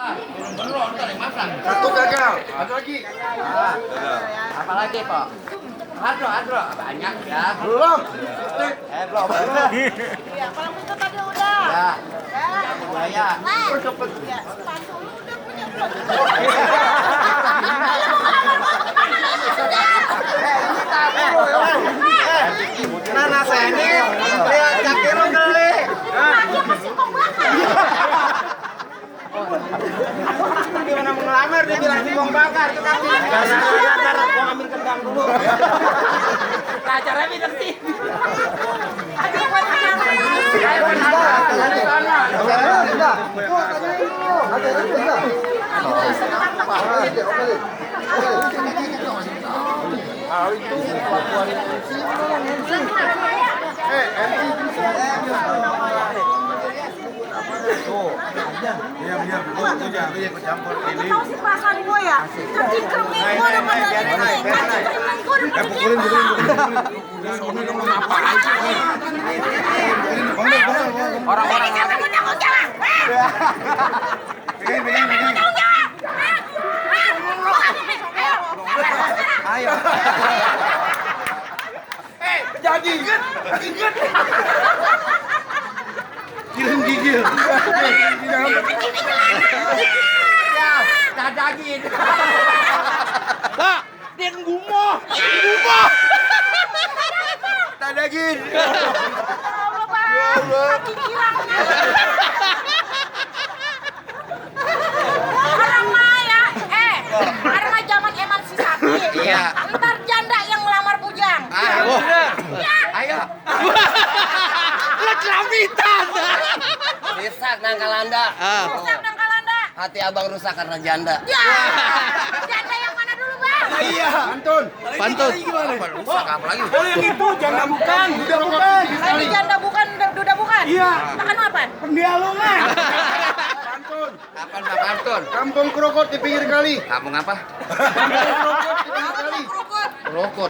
Satu gagal, satu lagi. Apa lagi kok? Adro, banyak ya. Belum. Belum. Iya, kalau itu tadi udah. Ya. Ya. Ya. Cepet. Ya, sepatu lu udah punya belum? Nana saya ini lihat kaki lu geli. Dia masih kok bakar. Gimana mau ngelamar dia bilang singkong bakar itu kaki. Ntar gua ambil kendang dulu. Acaranya minum sih. Ada buat apa? Iya, campur ini. Tahu sih perasaan gue ya? Kaki kering gue udah pada Orang-orang Ayo. Jadi inget. Gigil. dadagin. Pak, dia gumoh. Dadagin. kaki kilangnya. Orang Maya, karena zaman emansipasi. Iya. Ntar janda yang melamar bujang. Ayo. Ayo. Lu celamitan. Rusak nangkalanda. Rusak dan kalanda. Hati abang rusak karena janda. Ya, janda yang mana dulu bang? Iya. Pantun. Gimana? Rusak apa lagi? Oh yang itu jangan bukan. Udah bukan. Tadi janda bukan, duda bukan? Iya. Makan apa? Pendialungan. Pantun. Kapan Pak Pantun? Kampung krokot di pinggir kali. Kampung apa? Kampung krokot di pinggir kali. Rokok.